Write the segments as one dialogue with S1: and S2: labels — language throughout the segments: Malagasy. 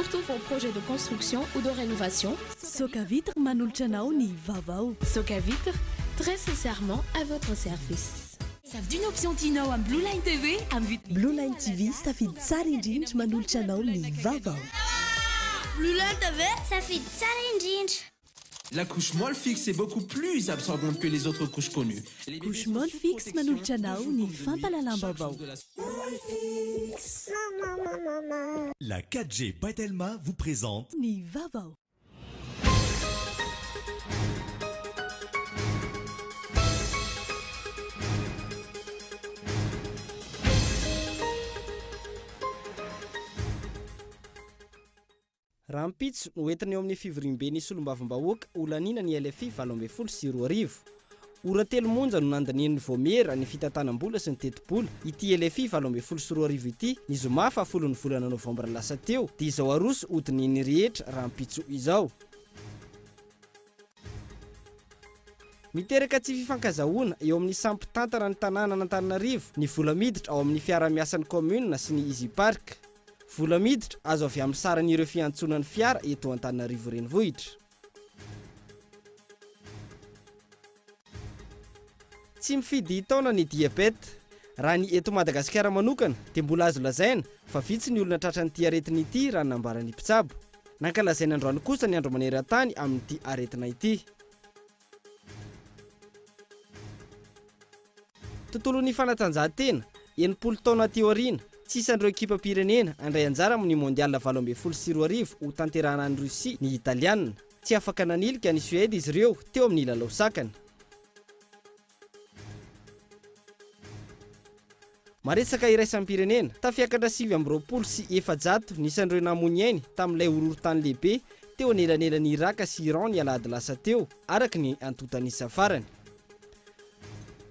S1: Pour tous vos projets de construction ou de rénovation,
S2: Socavitre manolotra anao ny vaovao.
S1: Socavitre, très sincèrement à votre service.
S3: Safidio ny option tianao amin'ny Blue Line TV amin'ny vidiny.
S2: Blue Line TV, safidy tsara indrindra manolotra anao ny vaovao.
S4: Blue Line TV, safidy tsara indrindra.
S5: La couche Molfix est beaucoup plus absorbante que les autres couches connues.
S2: Couche Molfix manolotra anao ny fampahalalam-baovao.
S6: La 4G by Telma vous présente
S2: Ny vaovao.
S7: Rahampitso no entina eo amin'ny fivoriamben'ny solombavambahoaka holaniana ny LFI 2018. Ora telo monja no nandanian'ny Vaomiera ny fitantanam-bola sy ny tetibola ity LFI 2018 ity ny zoma fahafolon'ny volana novambra lasa teo dia izao aroso hodinihin'ny rehetra rahampitso izao. Miteraka tsy fifankazahoana eo amin'ny samy mpitantana ny tanànan'Antananarivo ny vola miditra ao amin'ny fiaraha-miasan'ny kaominina sy ny Easy Park. Vola miditra azo avy amin'ny saran'ireo fiantsonan'ny fiara eto Antananarivo Renivohitra. Tsy mifidy taona ny diabeta. Raha ny eto Madagasikara manokana dia mbola azo lazaina fa vitsy ny olona tratran'ity aretina ity raha ny nambaran'ny mpitsabo. Nankalazaina androany kosa ny andro maneran-tany amin'ity aretina ity. Tontolon'ny fanatanjahantena, 60 taona aty aoriana, tsy isan'ireo ekipam-pirenena handray anjara amin'ny Mondial 2018 hotanterahana any Russie ny Italiana. Tsy afaka nanilika an'i Suède izy ireo teo amin'ny lalao sakana. Maresaka iraisam-pirenena, tafiakatra 429 ny isan'ireo namoy ny ainy tamin'ilay horohorontany lehibe teo anelanelan'i Iraka sy Iran ny alahady lasa teo, araka ny antontan'isa farany.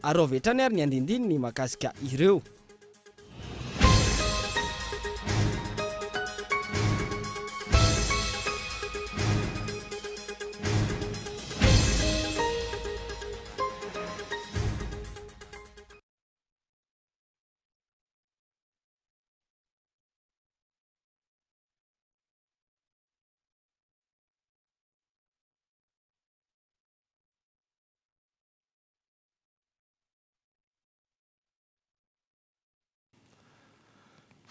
S7: Araovy hatrany ary ny andindininy mahakasika ireo.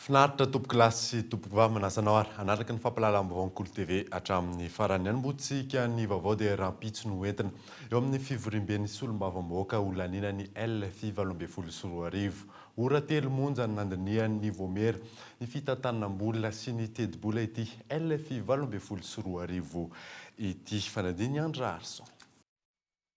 S8: Finaritra tompokolahy sy tompokovavy manasa anao ary hanaraka ny fampahalalam-baovaon'ny Kolo TV hatramin'ny farany. Hanombohantsika ny vaovao dia rahampitso no entina eo amin'ny fivoriamben'ny solombavambahoaka holaniana ny LFI 2018. Ora telo monja no nandinihan'ny Vaomiera ny fitantanam-bola sy ny tetibola ity LFI 2018 ity. Fanadin'i Andry Raharison.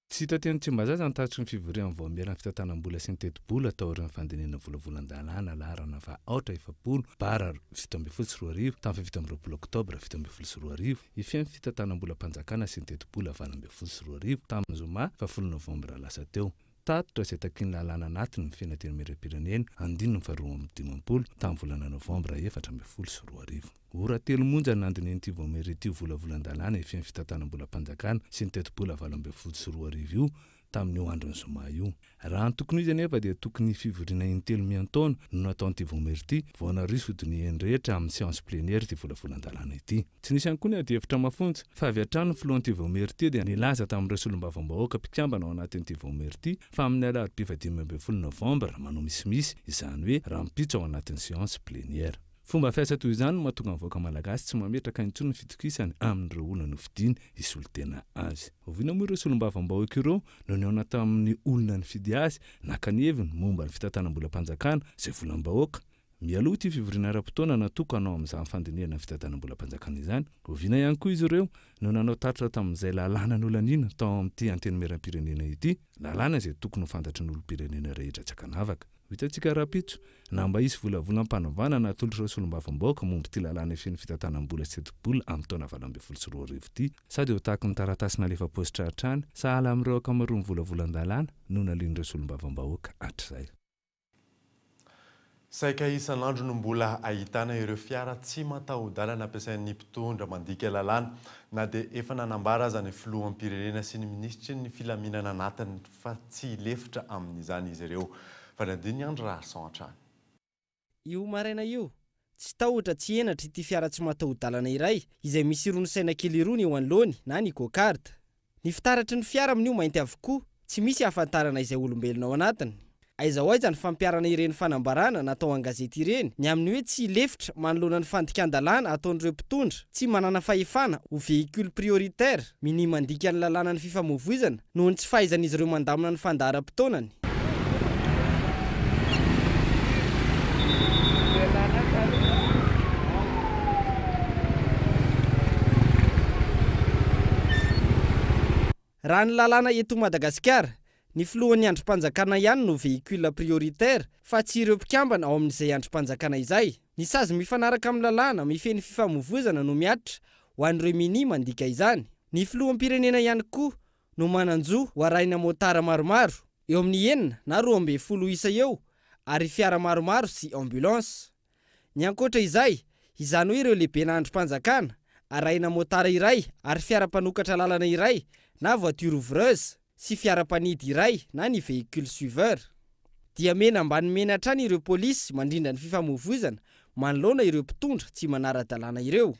S9: Tsy hita teny Tsimbazaza ny tatitry ny fivorian'ny Vaomieran'ny fitantanam-bola sy ny tetibola taorian'ny fandinihana volavolan-dalàna laharana faha aotra 40 bara 2017 tamin'ny faha 27 oktobra 2017 hifehy ny fitantanam-bolam-panjakana sy ny tetibola 2018 tamin'ny zoma faha 10 novambra lasa teo. Tatitra izay takian'ny lalàna anatiny mifehy ny Antenimierampirenena, andininy faha 52, tamin'ny volana novambra 2014. Ora telo monja no nandinihan'ity vaomiera ity io volavolan-dalàna hifehy ny fitantanam-bolam-panjakana sy ny tetibola 2018 io tamin'io andron'ny zoma io. Raha ny tokony ho izy anefa dia tokony fivoriana intelo miantaona no nataon'ity vaomiera ity vao naroso hodinihin'ny rehetra amin'ny séance plénière ity volavolan-dalàna ity. Tsy nisy ihany koa ny adihevitra mafonja, fa avy hatrany ny filohan'ity vaomiera ity dia nilaza tamin'ireo solombavambahoaka mpikambana ao anatin'ity vaomiera ity fa amin'ny alarobia faha 15 novambra manao misimisy, izany hoe rahampitso ao anatin'ny séance plénière. Fomba fiasa toy izany no mahatonga ny vahoaka malagasy tsy mametraka intsony ny fitokisany amin'ireo olona nofidiny hisolo tena azy. Oviana moa ireo solombavambahoaka ireo no nihaona tamin'ny olona nifidy azy, naka ny heviny momba ny fitantanam-bolam-panjakana izay volam-bahoaka? Mialoha ity fivoriana ara-potoana natokana ho amin'izany fandinihana ny fitantanam-bolam-panjakana izany, oviana ihany koa izy ireo no nanao tatitra tamin'izay lalàna nolaniana tao amin'ity Antenimierampirenena ity, lalàna izay tokony ho fantatry ny olom-pirenena rehetra tsy ankanavaka. Ho hitantsika rahampitso na mba hisy volavolam-panovana natolotr'ireo solombavambahoaka momba ity lalàna ifehy ny fitantanam-bola sy tetibola amin'ny taona 2018 ity, sa dia ho tahaky ny taratasy nalefa paositra hatrany, sahala amin'ireo ankamaroan'ny volavolan-dalàna no nalian'ireo solombavambahoaka hatrizay.
S8: Saika isan'andro no mbola ahitana ireo fiara tsy mataho-dalana ampiasain'ny mpitondra mandika lalàna na dia efa nanambara aza ny filoham-pirenena sy ny minisitry ny filaminana anatiny fa tsy hilefitra amin'izany izy ireo. Fanadin'i Andry Raharison hatrany.
S7: Io maraina io, Tsy tahotra tsy henatra ity fiara tsy mataho-dalana iray izay misy irony saina kely irony eo anoloany na ny cocarde. Ny fitaratry ny fiara amin'io mainty avokoa, tsy misy ahafantarana izay olombelona ao anatiny. Aiza ho aiza ny fampiharana ireny fanambarana natao an-gazety ireny ny amin'ny hoe tsy hilefitra manoloana ny fandikan-dalàna ataon'ireo mpitondra tsy manana fahefana ho véhicule prioritaire minia mandika ny lalànan'ny fifamoivoizana noho ny tsy fahaizan'izy ireo mandamina ny fandaharam-potoanany. Raha ny lalàna eto Madagasikara, ny filohan'ny andrim-panjakana ihany no véhicule prioritaire fa tsy ireo mpikambana ao amin'izay andrim-panjakana izay. Ny sazy mifanaraka amin'ny lalàna mifehy ny fifamoivoizana no mihatra ho an'ireo minia mandika izany. Ny filoham-pirenena ihany koa no manan-jo ho arahina motard maromaro, eo amin'ny 6 na 12 isa eo, ary fiara maromaro sy ambulance. Ny ankoatra izay, izany hoe ireo lehibena andrim-panjakana, arahina motard iray ary fiara mpanokatra lalana iray na voiture ouvreuse sy fiara mpanidy iray na ny véhicule suiveur. Dia mena ambany mena hatrany ireo polisy mandrindra ny fifamoivoizana manoloana ireo mpitondra tsy manara-dalàna ireo.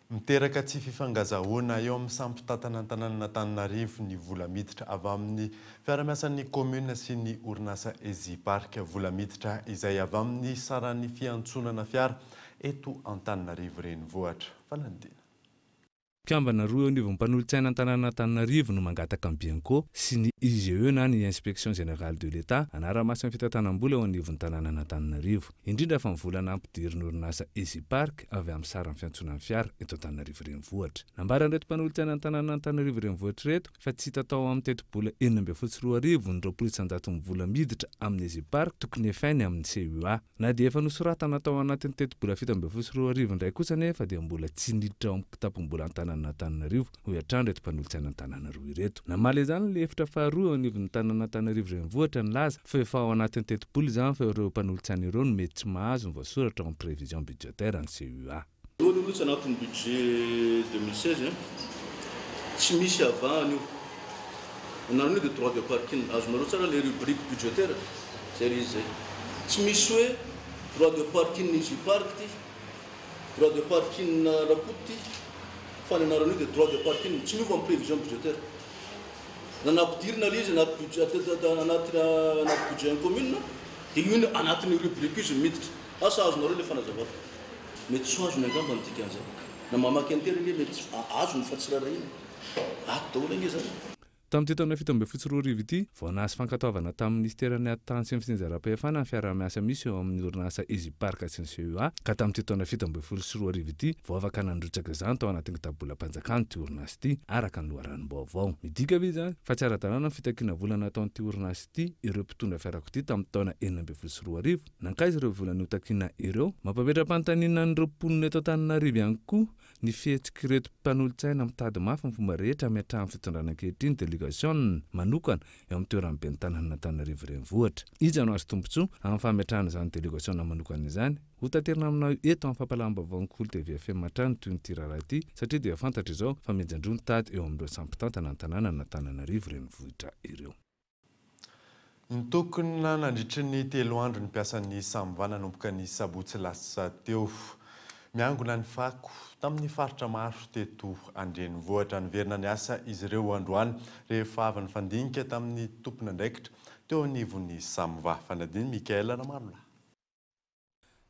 S8: Miteraka tsy fifangazahoana eo amin'ny samy mpitantana an-tanànan'Antananarivo ny vola miditra avy amin'ny fiarahamiasan'ny commune sy ny orinasa Easy Park. Vola miditra izay avy amin'ny saran'ny fiantsonana fiara eto Antananarivo renivohitra. Fanadina.
S9: Mpikambana roa eo anivon'ny mpanolotsaina an-tanànan'Antananarivo no mangataka amin'ny Bianco sy ny IGE na ny Inspection Générale de l'Etat hanara-maso ny fitantanam-bola eo anivon'ny tanànan'Antananarivo. Indrindra fa ny vola nampidirin'ny orinasa Easy Park avy amin'ny saran'ny fiantsonan'ny fiara eto Antananarivo renivohitra. Nambaran'ireto mpanolotsaina an-tanànan'Antananarivo renivohitra ireto fa tsy hita tao amin'ny tetibola 2016 ny 20% vola miditra amin'ny Easy Park tokony efainy amin'ny CUA. Na dia efa nosoratana tao anatin'ny tetibola 2017 indray kosa anefa dia mbola tsy niditra ao amin'ny kitapom-bola an-tanànan'Antananarivo hoy hatrany ireto mpanolotsaina an-tanàna roa ireto. Namaly izany ny lefitra faharoa eo anivon'ny tanàn'Antananarivo renivohitra nilaza fa efa ao anatin'ny tetibola izany fa ireo mpanolotsaina ireo no mety tsy mahazo ny voasoratra ao amin'ny prévision budgétaire ny CUA.
S10: Voalohany aloha tsy anatin'ny budget 2016 tsy misy avahana io. Anarana io dia droit de parking. Azonareo tsara ilay rubrique budgétaire zay ilay izy zay. Tsy misy hoe droit de parking Easy Park ity, droit de parking Rakoto ity, fa ny anarana io dia droit de parking. Tsy miova amin'ny prévision budgétaire. Na nampidirina ilay izy anaty budget anaty anaty budget an'ny commune dia io anatin'io rubrique io izy no miditra. Asa azonareo ilay fanazavana. Mety tsy ho azony angamba ny dikan'izay. Na mamaky an'ity ary ange mety tsy azony fa tsy rarahina. Ato daholo ange izany.
S9: Tamin'ity taona 2017 ity, vao nahazo fankatoavana tamin'ny minisiteran'ny Atitany sy ny fitsinjaram-pahefana ny fiaraha-miasa misy eo amin'ny orinasa Easy Park sy ny CEA, ka tamin'ity taona 2017 ity vao afaka nandrotsaka izany tao anatin'ny kitabolam-panjakana ity orinasa ity, araka ny loharanom-baovao. Midika ve izany fa tsy ara-dalàna ny fitakiana vola nataon'ity orinasa ity ireo mpitondra fiarakodia tamin'ny taona 2016? Nankaiza ireo vola notakiana ireo? Mampametra-panontaniana an'ireo mponina eto Antananarivo ihany koa ny fihetsik'ireto mpanolotsaina mitady mafy ny fomba rehetra hametrahan'ny fitondrana ankehitriny delegasiona manokana eo amin'ny toeran'ny ben'ny tanànan'Antananarivo renivohitra. Iza no azo tombontsoa amin'ny fametrahana izany delegasiona manokana izany? Ho taterina aminao eto amin'ny fampahalalam-baovaon'ny Kolo TV FM hatrany toy ity raharaha ity satria dia fantatra izao fa mihenjan-droa ny tady eo amin'ireo samy mpitantana ny tanànan'Antananarivo renivohitra ireo.
S8: Nitokona nandritry ny 3 andro ny mpiasan'ny Samva nanomboka ny sabotsy lasa teo. Miangona ny fako tamin'ny faritra maro teto an-drenivohitra. Niverina niasa izy ireo androany rehefa avy nifandinika tamin'ny tompon'andraikitra teo anivon'ny Samva. Fanadin'i Michael Ramarolahy.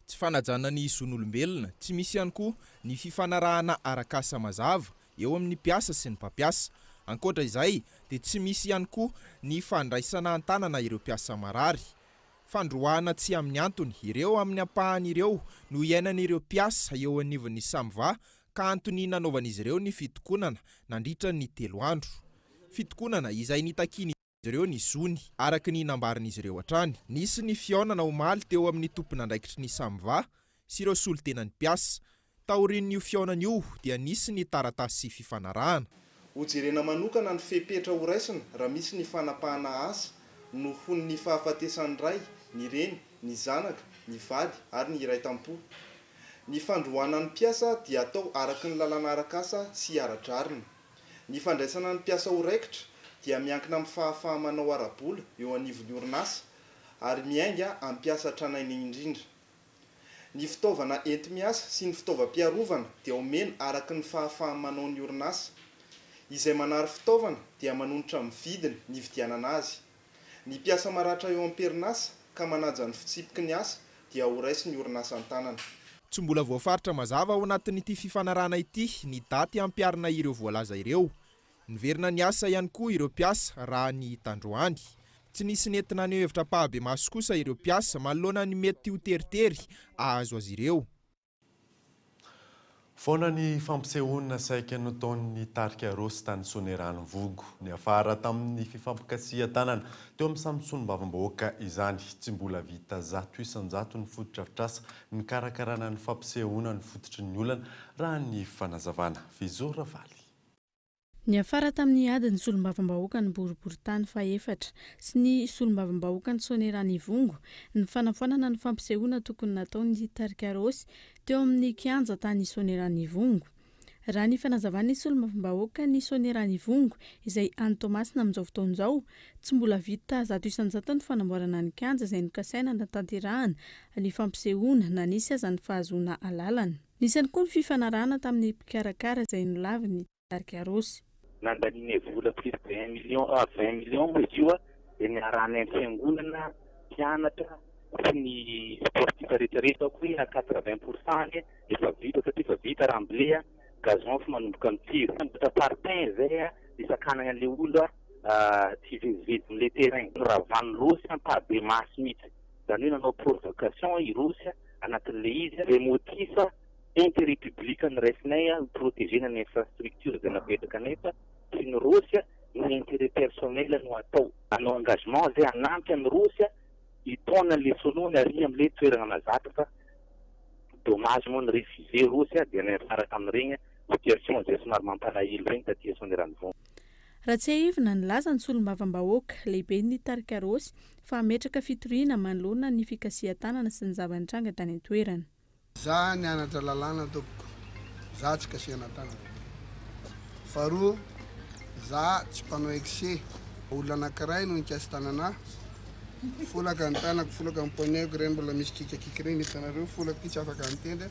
S11: Tsy fanajana ny zon'olombelona, tsy misy ihany koa ny fifanarahana arak'asa mazava eo amin'ny mpiasa sy ny mpampiasa. Ankoatra izay dia tsy misy ihany koa ny fandraisana an-tanana ireo mpiasa marary. Fandroahana tsy amin'ny antony, ireo amin'ny ampahany ireo no iainan'ireo mpiasa eo anivon'ny Samva ka antony nanaovan'izy ireo ny fitokonana nandritra ny 3 andro. Fitokonana izay nitakian'izy ireo ny zony, araka ny nambaran'izy ireo hatrany. Nisy ny fihaonana omaly teo amin'ny tompon'andraikitry ny Samva sy ireo solontenan'ny mpiasa. Taorian'io fihaonana io dia nisy ny taratasy fifanarahana.
S12: Hojerena manokana ny fepetra horaisina raha misy ny fanapahana asa noho ny fahafatesan'ny ray, ny reny, ny zanaka, ny vady ary ny iray tam-po. Ny fandroahana ny mpiasa dia atao araka ny lalàna arak'asa sy ara-drariny. Ny fandraisana ny mpiasa ho raikitra dia miankina amin'ny fahafaha-manao ara-bola eo anivon'ny orinasa ary miainga amin'ny mpiasa tranainy indrindra. Ny fitaovana enti-miasa sy ny fitaovam-piarovana dia omena araka ny fahafaha-manao ny orinasa. Izay manary fitaovana dia manonitra amin'ny vidiny nividianana azy. Ny mpiasa maratra eo am-perinasa ka manaja ny fitsipiky ny asa dia horaisin'ny orinasa an-tanana.
S11: Tsy mbola voafaritra mazava ao anatin'ity fifanarahana ity ny daty hampiharina ireo voalaza ireo. Niverina niasa ihany koa ireo mpiasa raha ny hita androany. Tsy nisy nety naneho hevitra ampahabemaso kosa ireo mpiasa manoloana ny mety ho teritery hahazo azy ireo.
S8: Foana ny fampisehoana saika nataon'ny tarika Rossy tany Soanierana Ivongo. Niafara tamin'ny fifampikasihan-tanana teo amin'ny samy solombavambahoaka izany. Tsy mbola vita 100% ny fotodrafitrasa nikarakarana ny fampisehoana ny fototry ny olana, raha ny fanazavana. Vezo Ravaly.
S1: Niafara tamin'ny ady ny solombavambahoakan'ny boriborintany fahefatra sy ny solombavambahoakan'i Soanierana Ivongo ny fanafoanana ny fampisehoana tokony nataon'ny tarika Rossy teo amin'ny kianja tany Soanierana Ivongo. Raha ny fanazavan'ny solombavambahoakan'i Soanierana Ivongo izay any Toamasina amin'izao fotoana izao, tsy mbola vita 100% ny fanamboarana ny kianja izay nokasaina hanatanterahana ny fampisehoana na nisy aza ny fahazoana alalana. Nisy ihany koa ny fifanarahana tamin'ny mpikarakara izay nolavin'ny tarika Rossy.
S13: Nandanianay vola plus de un million à 20 millions moa izy io dia niarahanay ny fiangonana, mpianatra sy ny sportif rehetra rehetra koa hoe à 80% anie efa vita satria efa vita remblai, gazon efa manomboka mitsiry. Namboatra parpaing izay hisakanana an'ilay olona tsy hivezivezy amin'ilay terrain. Noravan'i Rossy ampahabemaso mihitsy, izany hoe nanao provocation i Rossy anatin'ilay izy, izay motif intérêt public noraisinay ho proteger-na ny infrastructure izay napetraka anay fa tsy ny Rossy no intérêt personnel no atao. Hanao engagement izay hanampy an'i Rossy hitaona an'ilay soloany ary amin'ilay toerana mazatra fa dommage moa ny refuser Rossy dia niafara tamin'ireny situation izay somary mampalahelo ireny taty Soanierana-Ivongo.
S1: Raha tsiahivina, nilaza ny solombavambahoaka, lehiben'ny tarika Rossy, fa hametraka fitoriana manoloana ny fikasihan-tanana sy ny zava-nitranga tany an-toerana.
S14: Za nianatra lalàna tompoko, za tsy kasihana tanana. Faharoa, za tsy mpanao excès, olona anakiray no nikasi-tanana ahy, folaka ny tanako, folaka ny poignet-ko, ireny mbola misy kikakiky ireny hitanareo, folaka ity tsy afaka nitendry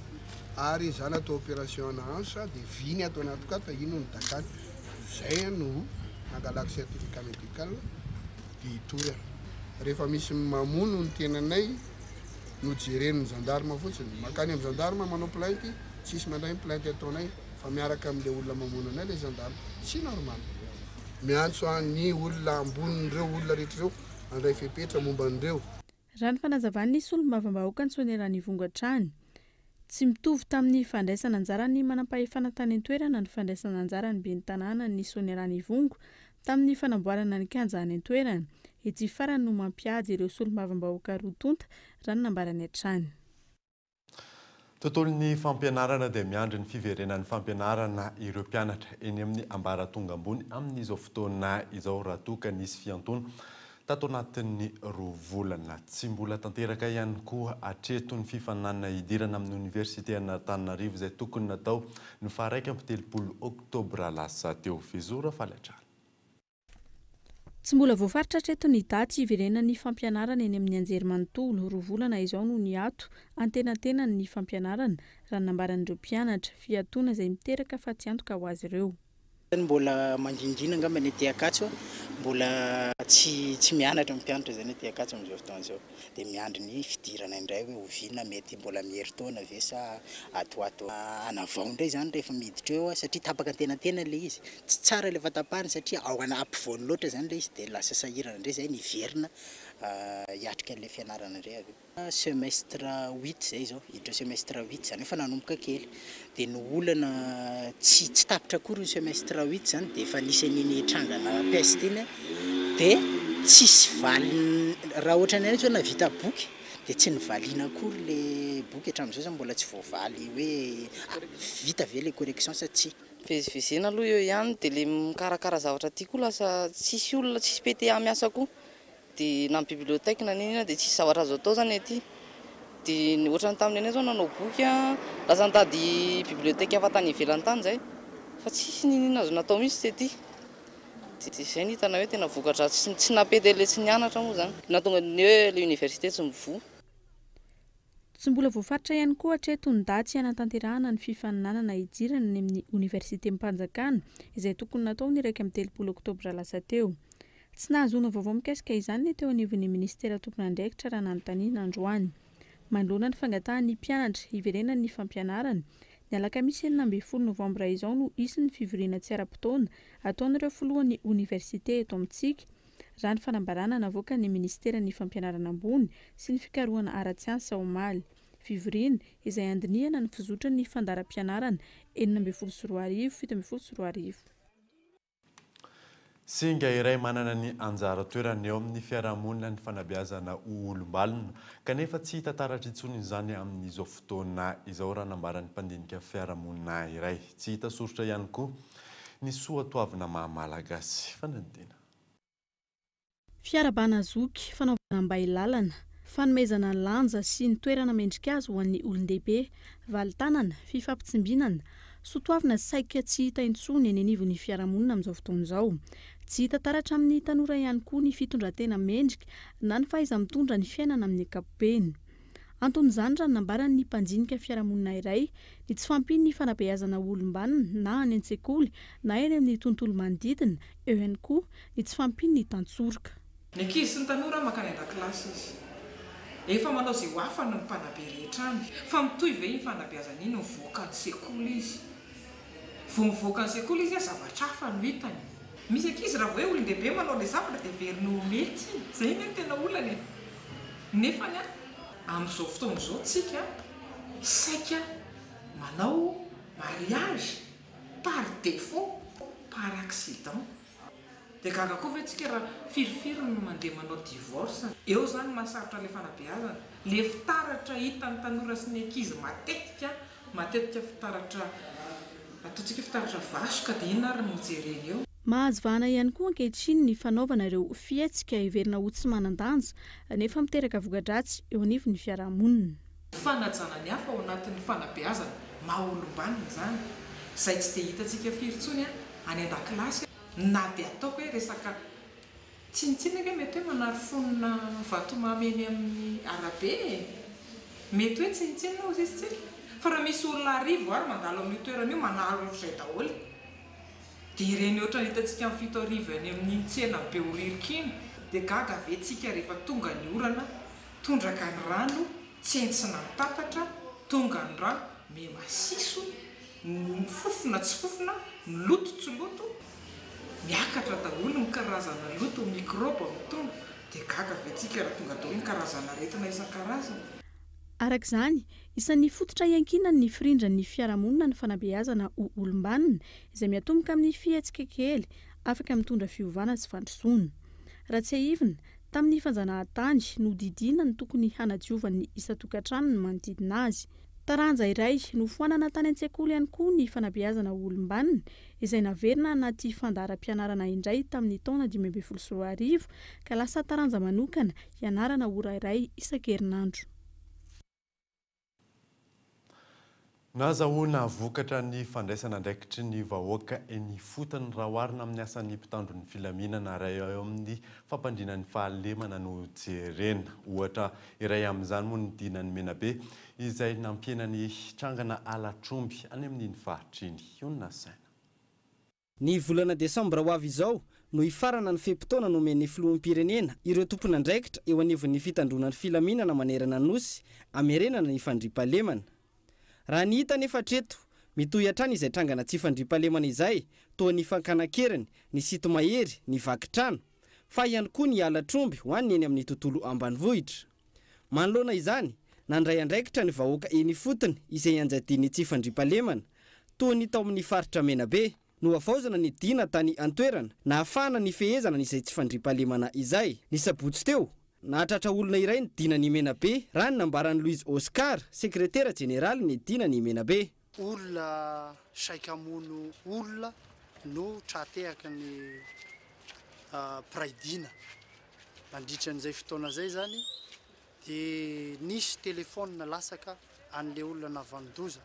S14: ary za natao opération ana hanche dia vy ny ato anatiko ato, iny no nidakany. Zay no nangalako certificat médical dia hitory aho. Rehefa misy mamono ny tenanay no jeren'ny gendarme fotsiny. Mankany amin'ny gendarme manao plainte, tsisy mandray ny plainte ataonay fa miaraka amin'ilay olona mamono anay ilay gendarme. Tsy normal. Miantso ny olona ambonin'ireo olona rehetra ireo handray fepetra momba an'ireo.
S1: Raha ny fanazavan'ny solombavambahoakan'i Soanierana Ivongo hatrany, tsy mitovy tamin'ny fandraisana anjaran'ny manampahefana tany an-toerana ny fandraisana anjaran'ny ben'ny tanànan'i Soanierana Ivongo tamin'ny fanamboarana ny kianja any an-toerana. Ity farany no mampiady ireo solombavambahoaka roa tonta, raha ny nambarany hatrany.
S8: Tontolon'ny fampianarana dia miandry ny fiverenan'ny fampianarana ireo mpianatra eny amin'ny ambaratonga ambony amin'izao fotoana izao raha toa ka nisy fiantoana tato anatin'ny 2 volana. Tsy mbola tanteraka ihany koa hatreto ny fifaninanana hidirana amin'ny oniversiten'Antananarivo izay tokony natao ny faha 31 oktobra lasa teo. Vezora faly hatrany.
S1: Tsy mbola voafaritra hatreto ny daty hiverenan'ny fampianarana eny amin'ny anjerimanontolo. 2 volana izao no niato antenantenany ny fampianarana, raha ny nambaran'ireo mpianatra. Fiatoana izay miteraka fatiantoka ho azy ireo.
S15: Mbola mangingina angamba ny aty Ankatso, mbola tsy mianatra ny mpianatra izany aty Ankatso amin'izao fotoana izao. Dia miandry ny fidirana indray hoe oviana, mety mbola miherintaona ve sa ato ho ato. Hanavao indray izany rehefa miditra eo satria tapaka antenantenany ilay izy. Tsy tsara ilay fahatapahana satria ao ampovoany loatra izany ilay izy dia lasa sahirana indray izay ny hiverina hiatrika an'ilay fianarana indray avy eo. Semestre huit izay izao, hiditra semestre huit izany hoe efa nanomboka kely. Dia ny olana tsy tsy tapitra akory ny semestre huit izany dia efa nisy an'iny trangana peste iny dia tsisy valiny raha ohatran'ny any hoe nahavita boky dia tsy nivaliana akory le boky hatramin'izao izany mbola tsy voavaly hoe vita ve le correction sa tsia.
S16: Mivezivezena aloha eo ihany dia le mikarakara zavatra aty koa lasa tsisy olona tsisy PTA miasa koa. Dia na ny bibliothèque na n'inona dia tsisy zavatra azo atao zany aty. Dia ny ohatran'ny tamin'ny anay zao nanao boky an, lasa nitady bibliothèque hafa tany ivelany tany zahay fa tsisy n'inon'inona azo natao mihitsy tety. Dia izay no hitanay hoe tena voka-dratsy tsy nampety an'ilay tsy nianatra moa zany. Nahatonga ny hoe ilay université tsy mivoha.
S1: Tsy mbola voafaritra ihany koa hatreto ny daty hanatanterahana ny fifaninanana hidirana any amin'ny oniversitem-panjakana izay tokony natao ny 31 oktobra lasa teo. Tsy nahazoana vaovao mikasika izany ny teo anivon'ny minisitera tompon'andraikitra raha nanontaniana androany. Manoloana ny fangatahan'ny mpianatra hiverenan'ny fampianarana, ny alakamisy 16 novambra izao no hisy ny fivoriana tsy ara-potoana ataon'ireo filohan'ny oniversite eto amintsika, raha ny fanambarana navoakan'ny minisiteran'ny Fampianarana ambony sy ny fikarohana ara-tsiansa omaly. Fivoriana izay handinihana ny fizotran'ny fandaharam-pianarana 2016, 2017.
S8: Singa iray manana ny anjara toerany eo amin'ny fiarahamonina ny fanabeazana ho olom-balona, kanefa tsy hita taratra intsony izany amin'izao fotoana izao raha nambaran'ny mpandinika fiarahamonina iray. Tsy hita soritra ihany koa ny soatoavina maha Malagasy. Fanadihadiana.
S1: Fiarahabana zoky, fanaovana ambay lalana, fanomezana lanja sy ny toerana mendrika azy ho an'ny olon-dehibe, valin-tanana, fifampitsimbinana, soatoavina saika tsy hita intsony eny anivon'ny fiarahamonina amin'izao fotoana izao. Tsy hita taratra amin'ny tanora ihany koa ny fitondran-tena mendrika na ny fahaiza-mitondra ny fiainana amin'ny ankapobeny. Anton'izany raha ny nambaran'ny mpandinika fiarahamonina iray, ny tsy fahampian'ny fanabeazana olom-banona na any an-tsekoly na eny amin'ny tontolo manodidina, eo ihany koa ny tsy fahampian'ny tantsoroka.
S17: Ny ankizy sy ny tanora mankany an-dakilasy izy. Efa manao izay ho afany ny mpanabe rehetra any. Fa mitohy ve iny fanabeazana iny mivoaka ny sekoly izy? Vao mivoaka ny sekoly izy zavatra hafa no hitany. Misy ankizy raha vao hoe olon-dehibe manao ilay zavatra dia heveriny ho mety iny. Izay anie no tena olana e! Nefany an, amin'izao fotoana izao tsika saika manao mariage par défaut, par accident. Dia gaga koa ve tsika raha firifiry no mandeha manao divorce? Eo izany mahasarotra ilay fanabeazana. Le fitaratra hitan'ny tanora sy ny ankizy matetika, matetika fitaratra ataontsika hoe fitaratra vasoka dia inona ary no jereny eo?
S1: Mahazo vahana ihany koa ankehitriny ny fanaovana ireo fihetsika heverina ho tsy manan-danja nefa miteraka voka-dratsy eo anivon'ny fiarahamonina.
S17: Fanajana ny hafa ao anatin'ny fanabeazana maha olom-banona izany, izay tsy dia hitantsika firy intsony any an-dakilasy, na dia ataoko hoe resaka tsinontsinona ange mety hoe manary fonona vatomamy eny amin'ny arabe e! Mety hoe tsinontsinona hozy izy tsika, fa raha misy olona arivo ary mandalo amin'io toerana io manary ohatr'izay daholo. Dia ireny ohatran'ny hitantsika amin'ny 2007 any amin'iny tsena Behoririka iny. Dia gaga ve tsika rehefa tonga ny orana, tondraka ny rano, tsentsina ny tatatra, tonga ny rano, miha masiso, ny fofona tsy fofona, ny loto tsy loto, miakatra daholo ny karazana loto, mikrôba mitombo, dia gaga ve tsika raha tonga daholo ny karazana aretina isan-karazany.
S1: Araka izany, isan'ny fototra iankinan'ny firindran'ny fiarahamonina ny fanabeazana ho olom-banona, izay miatomboka amin'ny fihetsika kely afaka mitondra fiovana sy fandrosoana. Raha tsiahivina, tamin'ny fanjanahantany, nodidiana ny tokony hanadiovan'ny isan-tokantrano ny manodidina azy. Taranja iray nofoanana tany an-tsekoly ihany koa ny fanabeazana ho olom-banona, izay naverina anaty fandaharam-pianarana indray tamin'ny taona 2015 ka lasa taranja manokana hianarana ora iray isan-kerinandro.
S8: Nahazahoana vokatra ny fandraisana andraikitry ny vahoaka eny ifotony raha oharina amin'ny asan'ny mpitandro ny filaminana raha eo amin'ny fampandriana ny fahalemana no jerena. Ohatra iray amin'izany moa ny dinan'i Menabe izay nampihena ny trangana halatr'omby any amin'iny faritra iny. Ionona saina.
S7: Ny volana desambra ho avy izao no hifarana ny fe-potoana nomen'ny filoham-pirenena ireo tompon'andraikitra eo anivon'ny fitandroana ny filaminana manerana ny Nosy hamerenana ny fandriampahalemana. Raha ny hita anefa hatreto, mitohy hatrany izay trangana tsy fandriampahalemana izay toa ny fankana an-keriny, ny sinto-mahery, ny vaky trano, fa ihany koa ny halatr'omby ho an'ny eny amin'ny tontolo ambanivohitra. Manoloana izany, nandray andraikitra ny vahoaka eny ifotony izay ianjadian'ny tsy fandriampahalemana, toa ny tao amin'ny faritra Menabe. Nohavaozina ny dina tany an-toerana, nahafahana nifehezana izay tsy fandriampahalemana izay. Ny sabotsy teo, nahatratra olona iray ny dinan'i Menabe, raha ny nambaran'i Louise Oscar, sekretera jeneralin'ny dinan'i Menabe.
S18: Olona saika hamono olona no tra-tehaky ny mpiray dina. Nandritra an'izay fotoana izay izany dia nisy telefaonina latsaka an'ilay olona nahavanon-doza.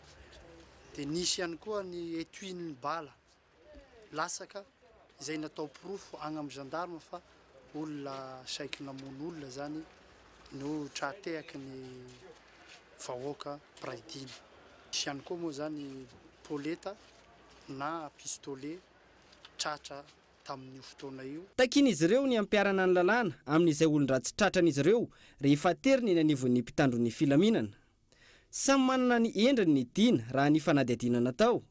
S18: Dia nisy ihany koa ny étui-n'ny bala latsaka izay natao porofo agny amin'ny gendarme fa olona saiky namono olona izany no tra-tehaky ny. vahoaka mpiray dina. Nisy ihany koa moa izany poleta na pistolet tratra tamin'io fotoana io.
S7: Takian'izy ireo ny hampiharana ny lalàna amin'izay olon-dratsy tratran'izy ireo rehefa aterina eny anivon'ny mpitandro ny filaminana. Samy manana ny endriny ny dina raha ny fanadihadiana natao.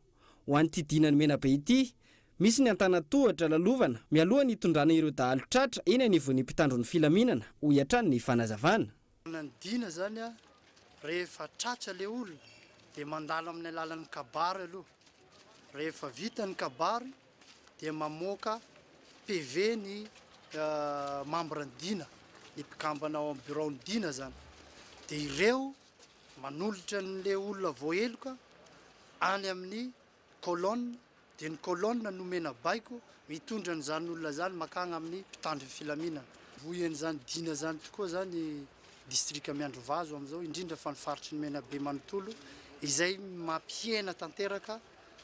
S7: Ho an'ity dinan'i Menabe ity, misy ny antanatohatra lalovana mialoha ny hitondrana ireo dahalo tratra eny anivon'ny mpitandro ny filaminana, hoy hatrany ny fanazavana.
S18: Ny dina izany rehefa tratra ilay olona dia mandalo amin'ny alalan'ny kabary aloha. Rehefa vita ny kabary dia mamoaka PV ny membre ny dina, ny mpikambana ao amin'ny birao ny dina izany. Dia ireo manolotra an'ilay olona voaheloka any amin'ny colonne, dia ny colonne no omena baiko mitondra an'izany olona izany makagny amin'ny mpitandro ny filaminana. Voian'izany dina izany tokoa izany distrika Miandrivazo amin'izao, indrindra fa ny faritry ny Menabe manontolo, izay mampihena tanteraka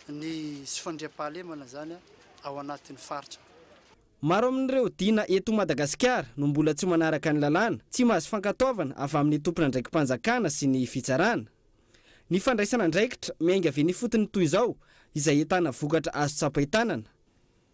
S18: ny tsy fandriampahalemana izany ao anatin'ny faritra.
S7: Maro amin'ireo dina eto Madagasikara no mbola tsy manaraka ny lalàna, tsy mahazo fankatoavana avy amin'ny tompon'andraiki-panjakana sy ny fitsarana. Ny fandraisana andraikitra miainga avy eny ifotony toy izao, izay ahitana vokatra azo tsapain-tanana.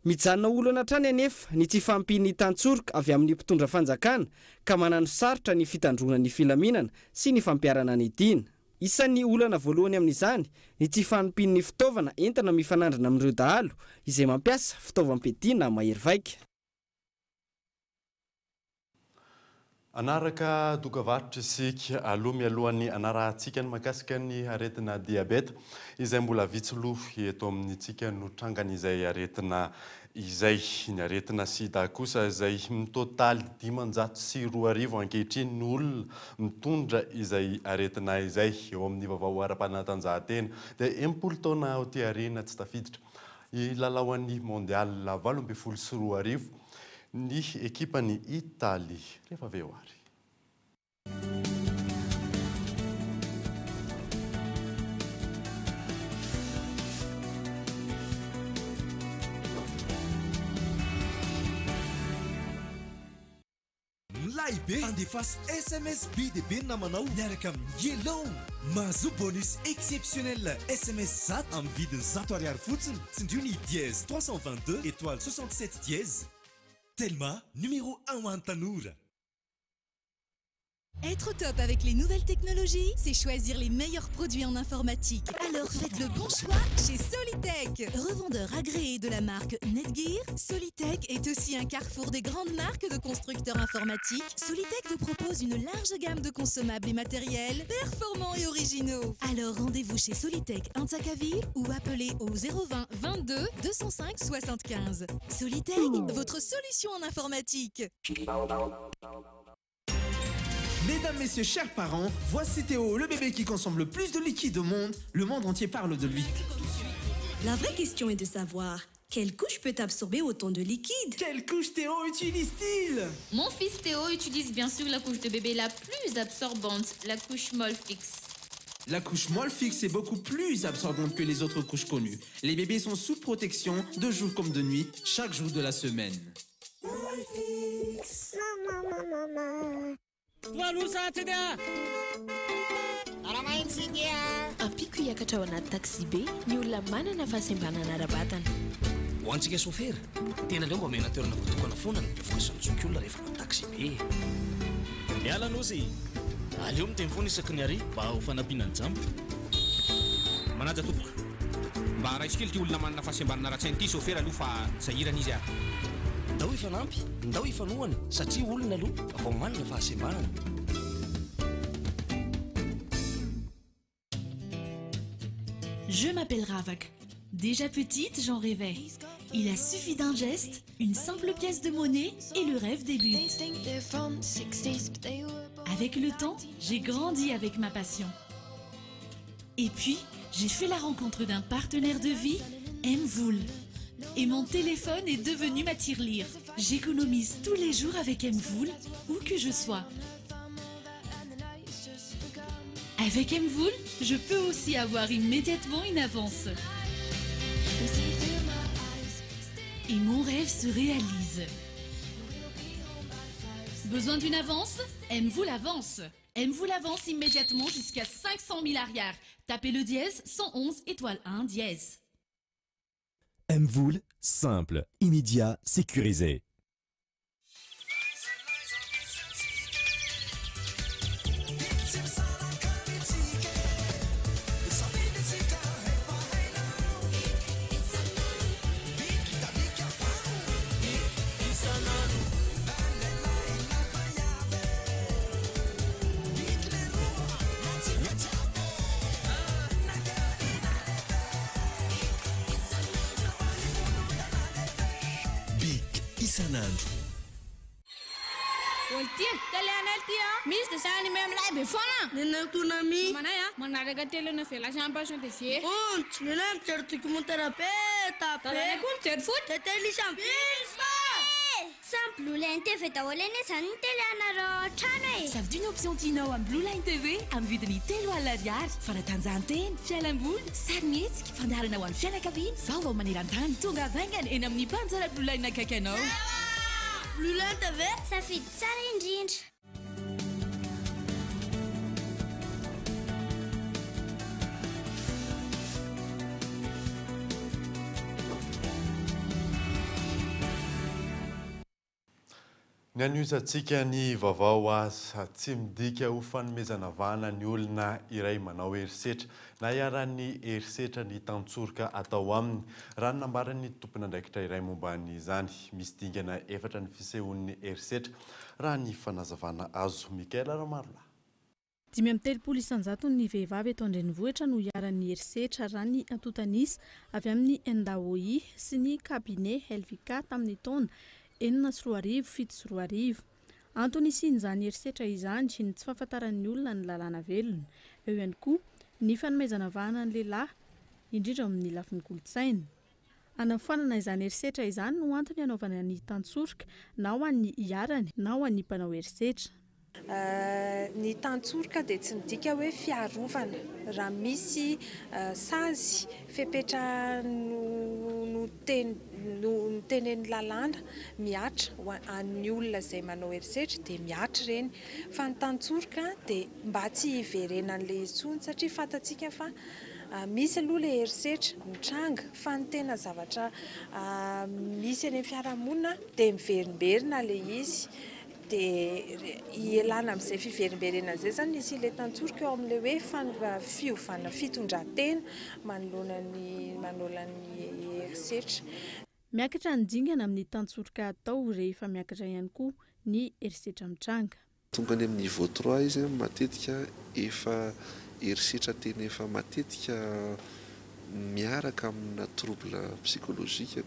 S7: Mijanona ho olana hatrany anefa ny tsy fahampian'ny tantsoroka avy amin'ny mpitondra fanjakana ka manano sarotra ny fitandroana ny filaminana sy ny fampiharana ny dina. Isan'ny olana voalohany amin'izany ny tsy fahampian'ny fitaovana entina mifanandrina amin'ireo dahalo izay mampiasa fitaovam-piadiana mahery vaika.
S8: Hanaraka dokavarotra isika aloha mialohan'ny hanarahantsika ny mahakasika ny aretina diabeta izay mbola vitsy loha eto amintsika no trangan'izay aretina izay. Ny aretina sida kosa izay mitotaly 2500 ankehitriny ny olona mitondra izay aretina izay. Eo amin'ny vaovao ara-panatanjahantena dia 60 taona aty aoriana tsy tafiditra hilalao an'ny Mondial 2018 ny ekipan'i Italie. Rehefa avy eo ary.
S6: Milay be! Andefaso sms be dia be ny namanao miaraka amin'ny Yellow! Mahazoa bonus exceptionnel sms 100 amin'ny vidiny 100 ariary fotsiny. Tsindrio ny dièse 322 étoile 67 dièse. Telma, numéro un ho an'ny tanora.
S3: Être au top avec les nouvelles technologies, c'est choisir les meilleurs produits en informatique. Alors faites le bon choix chez Solitech. Revendeur agréé de la marque Netgear, Solitech est aussi un carrefour des grandes marques de constructeurs informatiques. Solitech vous propose une large gamme de consommables et matériels performants et originaux. Alors rendez-vous chez Solitech Antsakaville ou appelez au 020 22 205 75. Solitech, votre solution en informatique.
S5: Mesdames, messieurs, chers parents, voici Théo, le bébé qui consomme le plus de liquide au monde. Le monde entier parle de lui.
S19: La vraie question est de savoir quelle couche peut absorber autant de liquide
S5: Quelle couche Théo utilise-t-il
S20: Mon fils Théo utilise bien sûr la couche de bébé la plus absorbante, la couche Molfix.
S5: La couche Molfix est beaucoup plus absorbante que les autres couches connues. Les bébés sont sous protection de jour comme de nuit, chaque jour de la semaine.
S4: Molfix.
S3: Ampiako hiakatra ao anaty taxi-be ny olona manana fahasembanana ara-batana.
S21: Ho antsika sôfera, tena aleo mba omena toerana voatokana foana ny bevoka sy ny zokiolona rehefa anaty taxi-be e.
S22: Miala Nosy e! Aleo miteny foana isaky ny arrêt mba ho fanampiana ny jamba.
S23: Manaja tompoko. Mba raiso kely ity olona manana fahasembanana ara-tsaina ity sôfera aloha fa sahirana izy a.
S21: Ndao hifanampy, ndao hifanohana satria olona aloha vao manana fahasembanana.
S3: Je m'appelle Ravak. Déjà petite, j'en rêvais. Il a suffi d'un geste, une simple pièce de monnaie et le rêve débute. Avec le temps, j'ai grandi avec ma passion. Et puis, j'ai fait la rencontre d'un partenaire de vie, Mvoul. Et mon téléphone est devenu ma tirelire. J'économise tous les jours avec Mvoul, où que je sois. Avec Mvoul, je peux aussi avoir immédiatement une avance. Et mon rêve se réalise. Besoin d'une avance Mvoul avance.
S2: MVola avance immédiatement jusqu'à 500 000 ariary. Tapez le dièse 111 étoile 1 dièse.
S6: MVola, simple, immédiat, sécurisé.
S9: Bic isan'andro.
S10: Olo ty, télé anay ty a. Misy dessin animé milay be foana. Nenay Toonami. Mamanay a, manaraka télénovela sy Passion TV. Ontsy, nenay mijery documentaire be da be. Dadanay koa mijery foot. De tennis am.
S4: Samy Blue Line TV daholo anie izany ny télé anareo ao an-trano e.
S2: Safidio ny option tianao amin'ny Blue Line TV amin'ny vidiny 30 ariary. Fanatanjahantena, fialamboly, sarimihetsika, fandaharana ho an'ny fianakaviana, vaovao maneran-tany. Tonga vaingana eny amin'ny mpanjara Blue Line akaiky anao.
S4: Blue Line TV, safidy tsara indrindra.
S8: Ny hanohizantsika ny vaovao aza tsy midika ho fanomezana vahana ny olona iray manao herisetra na iharan'ny herisetra ny tantsoroka atao aminy, raha ny nambaran'ny tompon'andraikitra iray momba an'izany. Misy dingana efatra ny fisehoan'ny herisetra, raha ny fanazavana azo. Mickaël Ramarolahy.
S1: 35 isan-jaton'ny vehivavy eto an-drenivohitra no iharan'ny herisetra raha ny antontan'isa avy amin'ny NDAOI sy ny Cabinet LVK tamin'ny taona 2006 2007. Antony hisian'izany herisetra izany ny tsy fahafantaran'ny olona ny lalàna velona. Eo ihany koa ny fanomezana vahana ny lehilahy, indrindra amin'ny lafiny kolontsaina. Hanafoanana izany herisetra izany no antony hanaovana ny tantsoroka na ho an'ny iharany na ho an'ny mpanao herisetra.
S24: Ny tantsoroka dia tsy midika hoe fiarovana. Raha misy sazy, fepetra notenenin'ny lalàna mihatra ho an'ny olona izay manao herisetra dia mihatra ireny. Fa ny tantsoroka dia mba tsy hiverenan'ilay izy intsony satria fantatsika fa misy aloha ilay herisetra mitranga fa ny tena zavatra misy eny amin'ny fiarahamonina dia miverimberina ilay izy. Dia hialana amin'izay fiverimberenana izay izany nisy ilay tantsoroka eo amin'ilay hoe fiovana fitondran-tena manoloana ny manoloana ny herisetra.
S1: Miakatra ny dingana amin'ny tantsoroka atao rehefa miakatra ihany koa ny herisetra mitranga.
S25: Tonga any amin'ny niveau trois izy matetika efa herisetra tena efa matetika miaraka amina trouble psychologique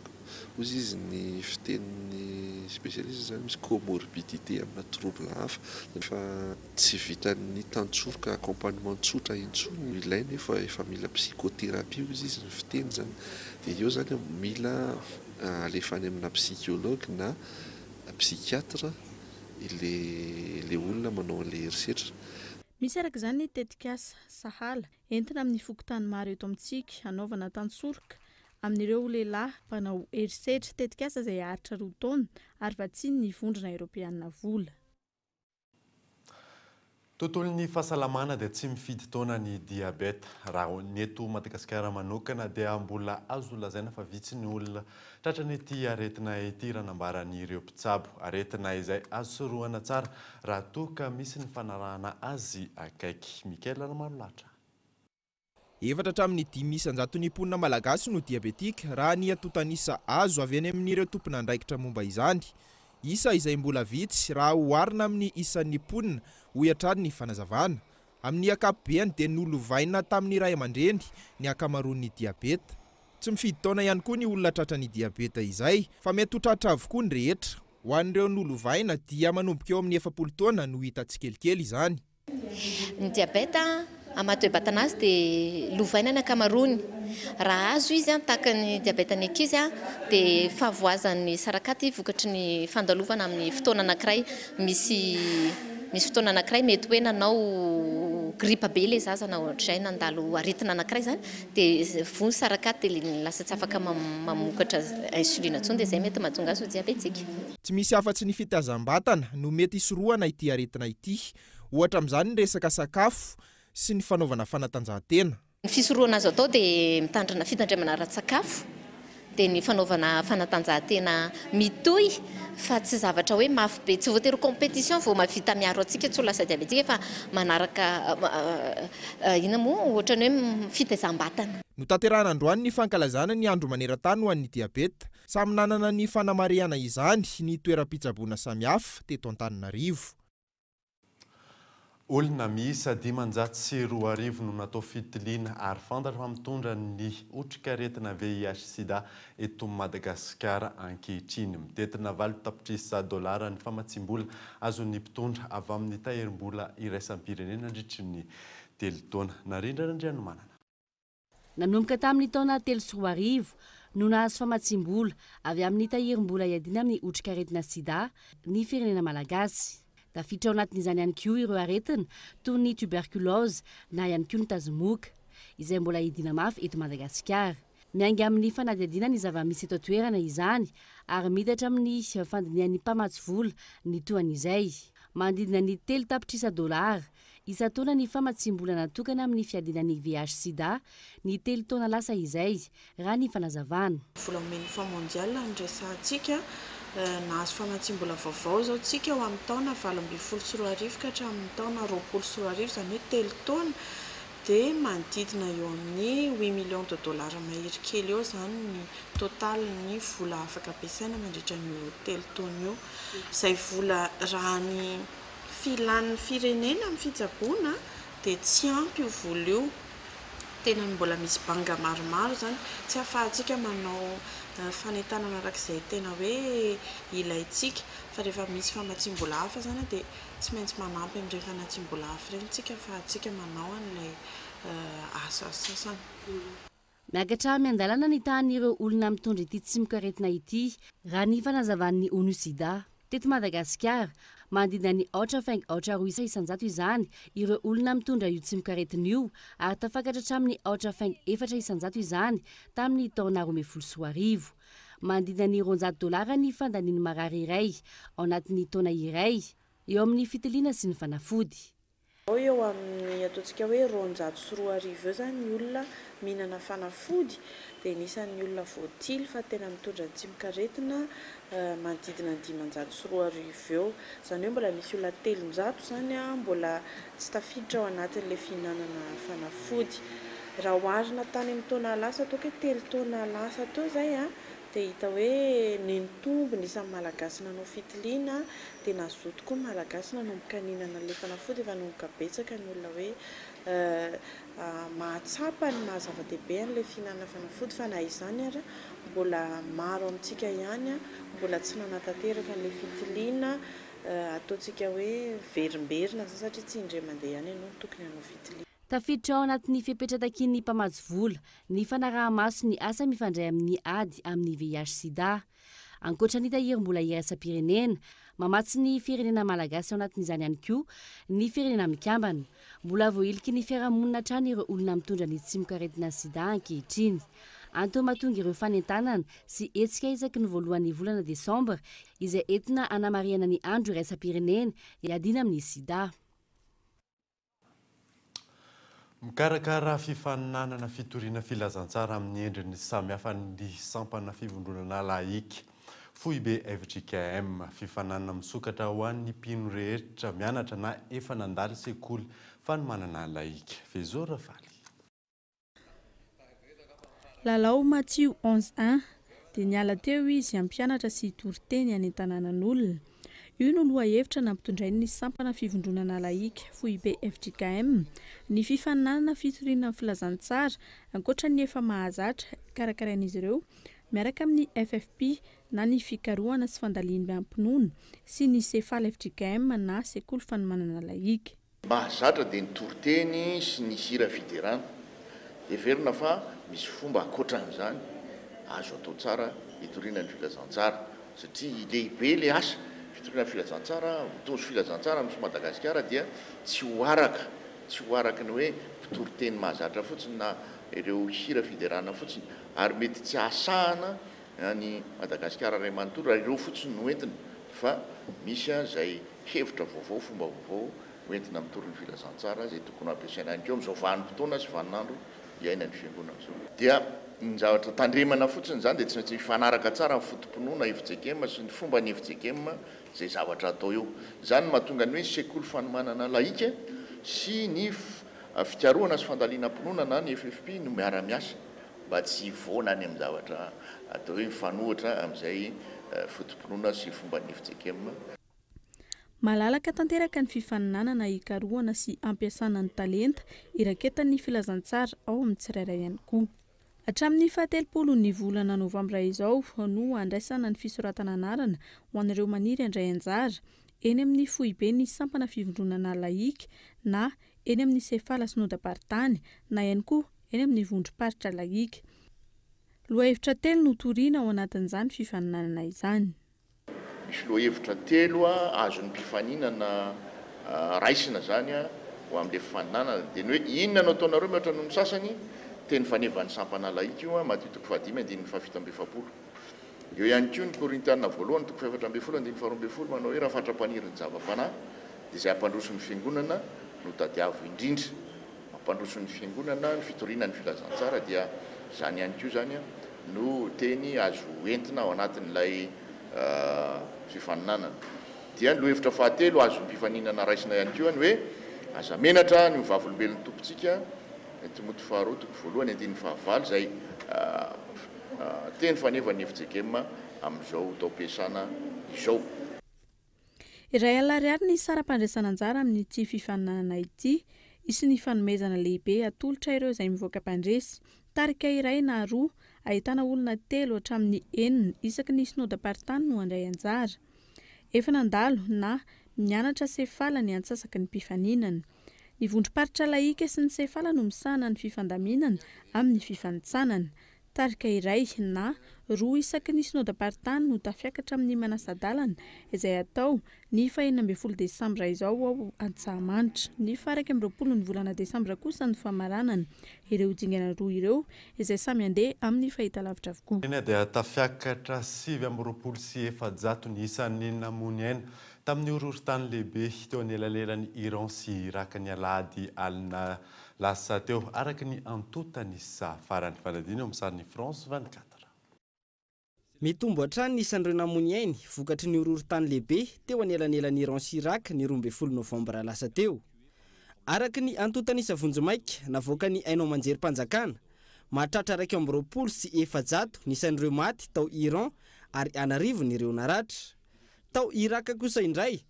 S25: hoy izy ny fitenin'ny spécialiste izany misy comorbidité amina trouble hafa fa tsy vitan'ny tantsoroka accompagnement tsotra intsony no ilaina eo fa efa mila psychothérapie hoy izy ny fiteny izany dia eo izany mila alefa any amina psychologue na psychiatre ilay olona manao an'ilay herisetra.
S1: Misy araka izany ny tetikasa sahala entina amin'ny fokontany maro eto amintsika hanaovana tantsoroka amin'ireo lehilahy mpanao herisetra, tetikasa izay haharitra roa taona ary vatsian'ny Vondrona Eoropeanina vola.
S8: Tontolon'ny fahasalamana dia tsy mifidy taona ny diabeta. Raha ny eto Madagasikara manokana dia mbola azo lazaina fa vitsy ny olona tratran'ity aretina ity raha nambaran'ireo mpitsabo. Aretina izay azo sorohana tsara raha toa ka misy ny fanarahana azy akaiky. Mickaël Ramarolatra.
S11: Efatra hatramin'ny dimy isan-jaton'ny mponina malagasy no diabetika, raha ny antontan'isa azo avy any amin'ireo tompon'andraikitra momba izany. Isa izay mbola vitsy raha oharina amin'ny isan'ny mponina, hoy hatrany ny fanazavana. Amin'ny ankapobeny dia nolovaina tamin'ny ray aman-dreny ny ankamaroan'ny diabeta. Tsy mifidy taona ihany koa ny olona tratran'ny diabeta izay, fa mety ho tratra avokoa ny rehetra. Ho an'ireo nolovaina dia manomboka eo amin'ny 40 taona no hita tsikelikely izany.
S26: Ny diabeta, amin'ny maha toe-batana azy dia lovaina ny ankamaroany. Raha azo izy tahaka ny diabetan'ny ankizy dia fahavoazan'ny sarakaty vokatry ny fandalovana amin'ny fotoana anankiray. Misy misy fotoana anankiray mety hoe nanao gripa be ilay zaza na ohatr'izay, nandalo aretina anankiray izany dia voa ny sarakaty dia lasa tsy afaka mamokatra insuline intsony dia izay mety mahatonga azy ho diabetika.
S11: Tsy misy afa-tsy ny fitazam-batana no mety hisorohana ity aretina ity. Ohatra amin'izany ny resaka sakafo sy ny fanaovana fanatanjahantena.
S26: Ny fisorohana azo atao dia mitandrina fitandremana ara-tsakafo, dia ny fanaovana fanatanjahantena mitohy fa tsy zavatra hoe mafy be, tsy voatery ho compétition vao mahavita miaro antsika tsy ho lasa diabetika fa manaraka inona moa ohatran'ny hoe fitaizam-batana.
S11: Notanterahina androany ny fankalazana ny andro maneran-tany ho an'ny diabeta. Samy nanana ny fanamarihana izany ny toeram-pitsaboana samihafa teto Antananarivo.
S8: Olona miisa 2500 no natao fitiliana ary fantatra fa mitondra ny otrikaretina VIH-Sida eto Madagasikara ankehitriny. Mitentina 8 tapitrisa dolara ny famatsiam-bola azon'ny mpitondra avy amin'ny tahirim-bola iraisam-pirenena nandritry ny telo taona. Narindra Randrianomanana.
S12: Nanomboka tamin'ny taona 2003 no nahazo famatsiam-bola avy amin'ny tahirim-bola iadiana amin'ny otrikaretina sida ny firenena malagasy. Tafiditra ao anatin'izany ihany koa ireo aretina toy ny tuberculose na ihany koa ny tazomoka, izay mbola hidiana mafy eto Madagasikara. Miainga amin'ny fanadihadiana ny zava-misy eto an-toerana izany ary miitatra amin'ny fandinihan'ny mpamatsy vola ny tohan'izay. Manodidina ny 3 tapitrisa dolara Isan-taona ny famatsiam-bola natokana amin'ny fiadiana ny VIH-Sida, ny telo taona lasa izay, raha ny fanazavana.
S13: Vola omen'ny Fonds Mondial no resahantsika. Nahazo famatsiam-bola vaovao izao tsika ho amin'ny taona 2018 ka hatramin'ny taona 2020, izany hoe telo taona, dia manodidina eo amin'ny huit millions de dollars mahery kely eo izany ny total-n'ny vola afaka ampiasaina mandritra an'io telo taona io. Izay vola raha ny. Filan'ny firenena amin'ny fitsaboana dia tsy ampy io vola io. Tena mbola misy banga maromaro izany tsy ahafahantsika manao fanentanana araka izay tena hoe ilaintsika. Fa rehefa misy famatsiam-bola hafa izany dia tsy maintsy manampy amin'ireny famatsiam-bola hafa ireny isika ahafahantsika manao an'ilay asa sasany.
S12: Miakatra miandalana ny tahan'ireo olona mitondra ity tsimokaretina ity, raha ny fanazavan'ny Onusida. Teto Madagasikara, manodidina ny aotra faingo aotra roa isanjato izany ireo olona mitondra io tsimokaretina io ary tafakatra hatramin'ny aotra faingo efatra isanjato izany tamin'ny taona 2012. Manodidina ny 200 dolara ny fandanian'ny marary iray ao anatin'ny taona iray eo amin'ny fitiliana sy ny fanafody.
S13: Ao eo amin'ny ataontsika hoe 2200 eo izany ny olona mihinana fanafody dia ny isan'ny olona voatily fa tena mitondra ny tsimokaretina manodidina ny 2500 eo. Izany hoe mbola misy olona 300 izany mbola tsy tafiditra ao anatin'ilay fihinanana fanafody. Raha oharina tany amin'ny taona lasa ataoko hoe telo taona lasa teo izay dia hita hoe nitombo ny isan'ny Malagasy nanao fitiliana, dia nazoto koa ny Malagasy nanomboka nihinana an'ilay fanafody, efa nanomboka betsaka ny olona hoe mahatsapa ny maha zava-dehibe an'ilay fihinanana fanafody, fa na izany ary mbola maro amintsika ihany mbola tsy nanatanteraka an'ilay fitiliana ataontsika hoe miverimberina izany satria tsy indray mandeha ihany ianao no tokony hanao fitiliana.
S12: Tafiditra ao anatin'ny fepetra takian'ny mpamatsy vola ny fanaraha-maso ny asa mifandray amin'ny ady amin'ny VIH-Sida. Ankoatra ny tahirim-bola iraisam-pirenena, mamatsy ny firenena malagasy ao anatin'izany ihany koa ny Firenena Mikambana. Mbola voahiliky ny fiarahamonina hatrany ireo olona mitondra ny tsimokaretina sida ankehitriny. Antony mahatonga ireo fanentanana sy hetsika isaky ny voalohan'ny volana desambra izay entina hanamarihana ny andro iraisam-pirenena iadiana amin'ny sida.
S8: Mikarakara fifaninanana fitoriana filazantsara amin'ny endriny samihafa ny sampana fivondronana laika foibe fjkm. Fifaninanana misokatra ho an'ny mpino rehetra mianatra na efa nandalo sekoly fanomanana laika. Vezo Rafaly.
S1: Lalao Matio onze un Dia niala teo izy hampianatra sy hitory teny any an-tanànan'olona. Io no lohahevitra nampitondrainy ny sampana fivondronana laika foibe fjkm ny fifaninanana fitoriana ny filazantsara ankoatra ny efa mahazatra karakarain'izy ireo miaraka amin'ny FFP na ny fikarohana sy fandalihim-pinoana sy ny Sefal fjkm na sekoly fanomanana laika.
S14: Mahazatra dia ny toriteny sy ny hira fiderana. Heverina fa misy fomba ankoatran'izany azo atao tsara hitoriana ny filazantsara satria lehibe ilay asa fitoriana ny filazantsara, mitory filazantsara amin'i Madagasikara dia tsy ho araka, tsy ho araka ny hoe mpitory teny mahazatra fotsiny na ireo hira fiderana fotsiny ary mety tsy hahasahana an'i Madagasikara iray manontolo raha ireo fotsiny no entina fa misy izay hevitra vaovao, fomba vaovao hoentina mitory ny filazantsara izay tokony ho ampiasaina ihany koa amin'izao vanim-potoana sy vaninandro iainan'ny fiangonana izao. Dia ny zavatra tandremana fotsiny izany dia tsy maintsy mifanaraka tsara ny foto-pinoana fjkm sy ny fomban'ny fjkm izay zavatra atao eo. Izany no mahatonga ny hoe sekoly fanomanana lahika sy ny fikarohana sy fandalinam-pinoana na ny FFP no miara-miasa mba tsy hivoana any amin'ny zavatra atao hoe mifanohitra amin'izay foto-pinoana sy fomban'ny fjkm.
S1: Malalaka tanteraka ny fifaninanana hikarohana sy hampiasana ny talenta iraketan'ny filazantsara ao amin'ny tsirairay ihany koa. Hatramin'ny fahatelopolo ny volana novambra izao no handraisana ny fisoratana anarana ho an'ireo maniry handray anjara eny amin'ny foiben'ny sampana fivondronana laika na eny amin'ny sefala synodam-paritany na ihany koa eny amin'ny vondrom-paritra laika. Lohahevitra telo no torina ao anatin'izany fifaninanana izany.
S14: Misy lohahevitra telo azon'ny mpifaninana raisina izany ho amin'ilay fifaninanana, dia ny hoe inona no ataonareo mihoatra noho ny sasany, teny fanevan'ny sampana lahika io, Matio toko fahadimy andininy fahafito amby efapolo. Eo ihany koa ny Korintiana voalohany toko faha-14 andininy faha-12 manao hoe raha fatra-paniry ny zava-panahy dia izay hampandroso ny fiangonana no tadiavo indrindra. Mampandroso ny fiangonana ny fitoriana ny filazantsara dia izany ihany koa izany no teny azo entina ao anatin'ilay fifaninanana. Dia ny lohahevitra fahatelo azon'ny mpifaninana raisina ihany koa ny hoe aza menatra ny ho vavolombelon'ny Tompontsika, Timoty faharoa toko voalohany andininy fahavalo, izay teny fanevan'ny fjkm amin'izao taom-piasana izao.
S1: Iray alina ariary ny saram-pandraisana anjara amin'ity fifaninanana ity. Hisy ny fanomezana lehibe hatolotra ireo izay mivoaka mpandresy. Tarika iray na roa, ahitana olona telo hatramin'ny enina isaky ny synodam-paritany no handray anjara. Efa nandalo na mianatra sefala ny antsasaky ny mpifaninana. Ny vondrom-paritra lahika sy ny sefala no misahana ny fifandaminana amin'ny fifanintsanana. Tarika iray na roa isaky ny synodam-paritany no tafiakatra amin'ny manasa-dalana izay hatao ny faha-16 desambra izao ao Antsahamanitra. Ny faha-21 ny volana desambra kosa ny famaranana ireo dingana roa ireo izay samy handeha amin'ny fahitalavitra avokoa.
S8: Eny dia tafiakatra 429 ny isan'ny namoy aina tamin'ny horohorontany lehibe teo anelanelan'i Iran sy Irak ny alahady alina Lasa teo, araka ny antontan'isa farany. Fanadino eo amin'ny sarin'ny France 24.
S7: Mitombo hatrany ny isan'ireo namoy ny ainy vokatry ny horohorontany lehibe teo anelanelan'i Iran sy Irak ny 12 novambra lasa teo. Araka ny antontan'isa vonjimaika navoakan'ny haino aman-jerim-panjakana, mahatratra 421 ny isan'ireo maty tao Iran ary an'arivony ireo naratra. Tao Irak kosa indray,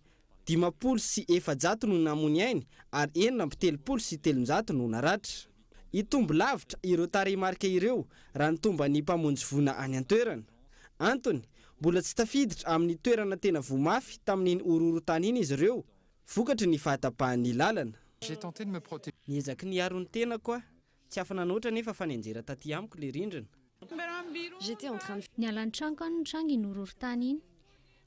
S7: 450 no namoy ny ainy ary 336 no naratra. Hitombo lavitra ireo tarehimarika ireo raha ny tomban'ny mpamonjy voina any an-toerana. Antony, mbola tsy tafiditra amin'ny toerana tena voa mafy tamin'iny horohorontany iny izy ireo vokatry ny fahatapahan'ny lalana. Niezaky niaro ny tenako aho. Tsy afa-nanoatra anefa fa nianjera taty amiko ilay rindrina.
S15: Niala ny tranoko aho no nitranga iny horohorontany iny.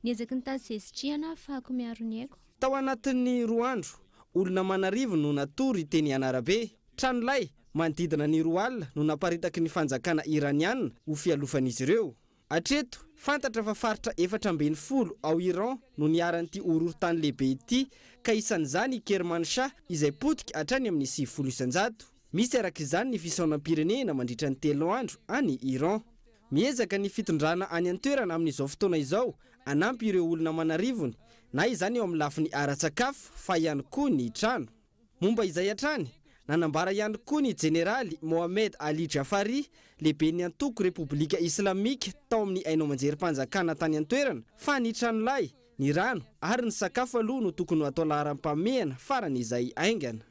S15: Niezaky nitady izay hisitrihana aho ahafahako miaro ny aiko.
S7: Tao anatin'ny roa andro, olona aman'arivony no natory teny an'arabe. Tranolay manodidina ny 20 no naparitaky ny fanjakana Iraniana ho fialofan'izy ireo. Hatreto, fantatra fa faritra 14 ao Iran no niharan'ity horohorontany lehibe ity ka isan'izany i Kermanshah izay potika hatrany amin'ny 90%. Misy araka izany ny fisaonam-pirenena mandritra ny telo andro any Iran. Miezaka ny fitondrana any an-toerana amin'izao fotoana izao hanampy ireo olona aman'arivony na izany eo amin'ny lafiny ara-tsakafo fa ihany koa ny trano. Momba izay hatrany, nanambara ihany koa ny jeneraly Mohammed Ali Jafari, lehiben'ny antoko Repoblika Islamika tao amin'ny haino aman-jerim-panjakana tany an-toerana fa ny tranolay, ny rano ary ny sakafo aloha no tokony ho atao laharam-pahamehana faran'izay haingana.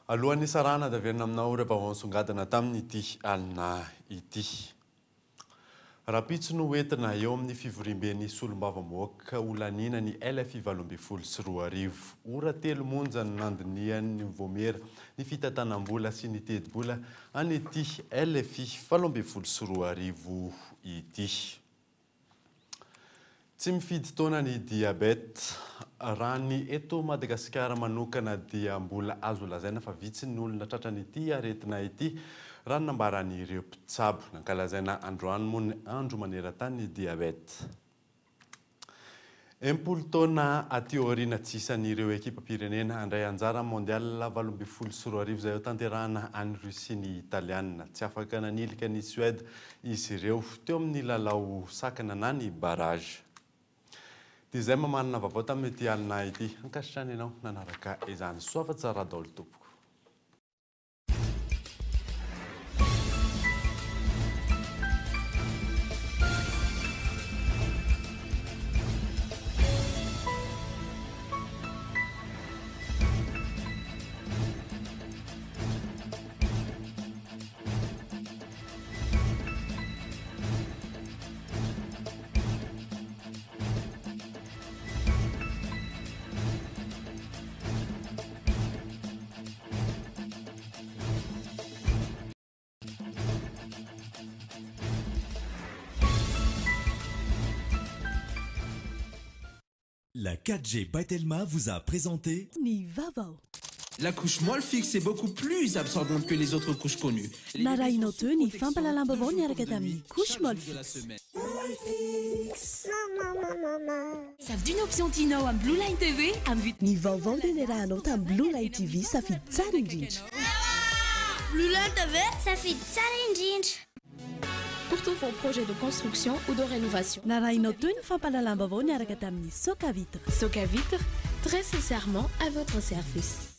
S8: Alohan'ny hisarahana dia averina aminao ireo vaovao nisongadina tamin'ity alina ity. Rahampitso no hoentina eo amin'ny fivoriamben'ny solombavambahoaka holaniana ny LFI 2018. Ora telo monja no nandinihan'ny Vaomiera ny fitantanam-bola sy ny tetibola an'ity LFI 2018 ity. Tsy mifidy taona ny diabeta. Raha ny eto Madagasikara manokana dia mbola azo lazaina fa vitsy ny olona tratran'ity aretina ity, raha ny nambaran'ireo mpitsabo. Nankalazaina androany moa ny andro maneran-tany ny diabeta. 60 taona aty aoriana, tsy isan'ireo ekipam-pirenena handray anjara amin'ny Mondial 2018 izay hotanterahana any Russie ny Italiana. Tsy afaka nanilika an'i Suède izy ireo teo amin'ny lalao sakana na ny barrage. Dia izay mamanana vaovao tamin'ity alina ity. Ankasitrahana ianao nanaraka izany. Soa fa tsara daholo tompoko.
S9: La 4G by Telma vous a présenté
S3: Ny vaovao.
S5: La couche Molfix est beaucoup plus absorbante que les autres couches connues.
S3: Narahinao teo ny fampahalalam-baovao niaraka tamin'ny couche Molfix.
S2: Safidio ny option tianao amin'ny Blue Line TV amin'ny
S3: Ny vaovao dia niarahanao tamin'ny Blue Line TV safidy tsara indrindra.
S4: Blue Line TV safidy tsara indrindra.
S16: Pour tous vos projets de construction ou de rénovation.
S3: Narahinao teo ny fampahalalam-baovao niaraka tamin'ny Soca Vitre.
S16: Soca Vitre, très sincèrement à votre service.